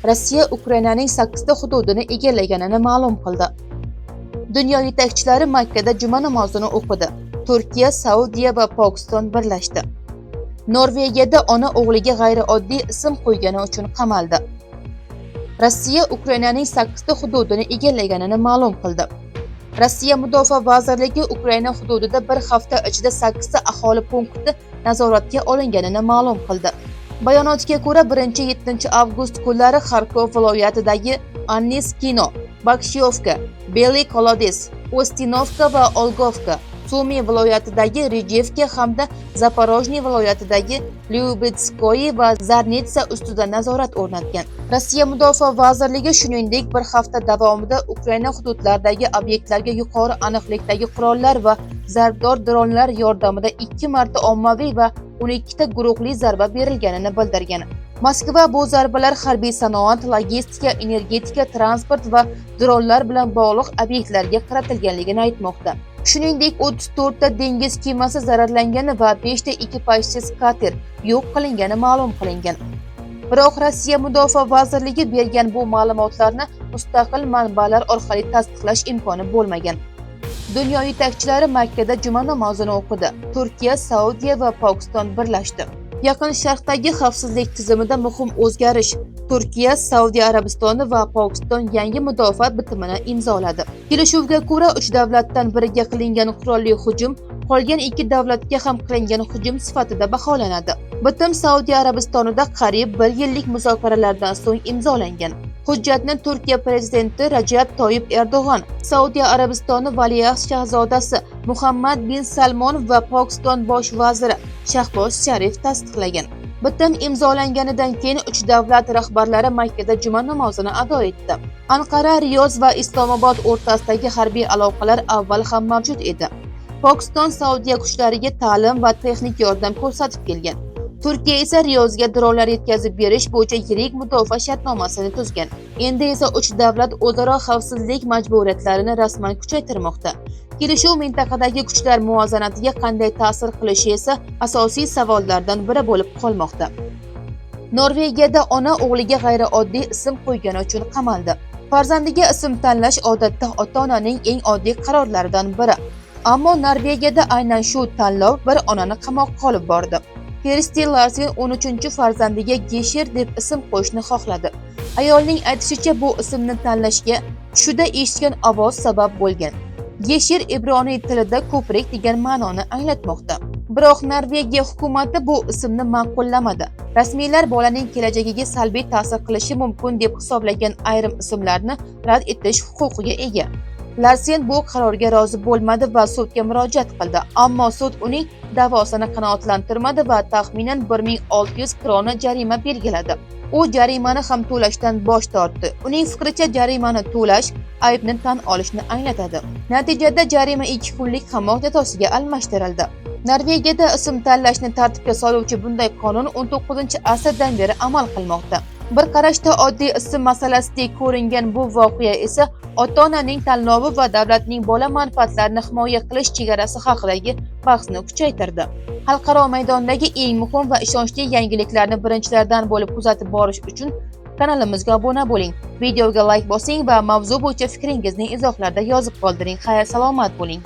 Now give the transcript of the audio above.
Rossiya Ukrainaning 8 ta hududini egallaganini ma'lum qildi. Dunyo yetakchilari Makkada juma namozini o'qidi. Turkiya, Saudiya va Pokiston birlashdi. Norvegiyada ona o'g'liga g'ayrioddiy ism qo'ygani uchun qamaldi. Rossiya Ukrainaning 8 ta hududini egallaganini ma'lum qildi. Rossiya Mudofaa vazirligi Ukraina hududida bir hafta ichida 8 ta aholi punkti nazoratga olinganini ma'lum qildi. Bayonotga ko'ra, 1-7 avgust kunlari Xarkov viloyatidagi Anniskino, Bakshyovka, Beliy Kolodez, Ustinovka va Olgovka, Sumi viloyatidagi Rejevka hamda Zaporojniy viloyatidagi Lyubetskoye va Zarnitsa ustida nazorat o'rnatgan. Rossiya Mudofaa vazirligi, shuningdek, bir hafta davomida Ukraina hududlaridagi obyektlarga yuqori aniqlikdagi qurollar va zarbdor dronlar yordamida ikki marta ommaviy va 12 ta guruhli zarba berilganini bildirgan. Moskva bu zarbalar harbiy sanoat, logistika, energetika, transport va dronlar bilan bog'liq obyektlarga qaratilganligini aytmoqda. Shuningdek, 34 ta dengiz kemasi zararlangani va 5 ta ekipajsiz kater yo'q qilingani ma'lum qilingan. Biroq Rossiya Mudofaa vazirligi bergan bu ma'lumotlarni mustaqil manbalar orqali tasdiqlash imkoni bo'lmagan. Dunyo yetakchilari Makkada juma namozini o'qidi. Turkiya, Saudiya va Pokiston birlashdi. Yaqin Sharqdagi xavfsizlik tizimida muhim o'zgarish. Turkiya, Saudiya Arabistoni va Pokiston yangi mudofaa bitimini imzoladi. Kelishuvga ko'ra, uch davlatdan biriga qilingan qurolli hujum qolgan ikki davlatga ham qilingan hujum sifatida baholanadi. Bitim Saudiya Arabistonida qariyb bir yillik muzokaralardan so'ng imzolangan. Hujjatni Turkiya prezidenti Rajab Toyib Erdo'g'on, Saudiya Arabistoni valiahd shahzodasi Muhammad bin Salmon va Pokiston bosh vaziri Shahboz Sharif tasdiqlagan. Bitim imzolanganidan keyin uch davlat rahbarlari Makkada juma namozini ado etdi. Anqara, Riyoz va Islomobod o'rtasidagi harbiy aloqalar avval ham mavjud edi. Pokiston Saudiya kuchlariga ta'lim va texnik yordam ko'rsatib kelgan. Turkiya esa Riyozga dronlar yetkazib berish bo'yicha yirik mudofaa shartnomasini tuzgan. Endi esa uch davlat o'zaro xavfsizlik majburiyatlarini rasman kuchaytirmoqda. Kelishuv mintaqadagi kuchlar muvozanatiga qanday ta'sir qilishi esa asosiy savollardan biri bo'lib qolmoqda. Norvegiyada ona o'g'liga g'ayrioddiy ism qo'ygani uchun qamaldi. Farzandiga ism tanlash odatda ota-onaning eng oddiy qarorlaridan biri. Ammo Norvegiyada aynan shu tanlov bir onani qamoqqa olib bordi. Kersti Larsen 13-farzandiga Gesher deb ism qo'yishni xohladi. Ayolning aytishicha, bu ismni tanlashga tushida eshitgan ovoz sabab bo'lgan. Gesher ibroniy tilida ko'prik degan ma'noni anglatmoqda. Biroq Norvegiya hukumati bu ismni ma'qullamadi. Rasmiylar bolaning kelajagiga salbiy ta'sir qilishi mumkin deb hisoblagan ayrim ismlarni rad etish huquqiga ega. Larsen bu qarorga rozi bo'lmadi va sudga murojaat qildi, ammo sud uning da'vosini qanoatlantirmadi va taxminan 1600 krona jarima belgiladi. U jarimani ham to'lashdan bosh tortdi. Uning fikricha, jarimani to'lash aybni tan olishni anglatadi. Natijada jarima 2 kunlik qamoq jazosiga almashtirildi. Norvegiyada ism tanlashni tartibga soluvchi bunday qonun 19 asrdan beri amal qilmoqda. Bir qarashda oddiy ism masalasidek ko'ringan bu voqea esa ota-onaning tanlovi va davlatning bola manfaatlarini himoya qilish chegarasi haqidagi bahsni kuchaytirdi. Xalqaro maydondagi eng muhim va ishonchli yangiliklarni birinchilardan bo'lib kuzatib borish uchun kanalimizga obuna bo'ling. Videoga layk bosing va mavzu bo'yicha fikringizni izohlarda yozib qoldiring. Xayr, salomat bo'ling.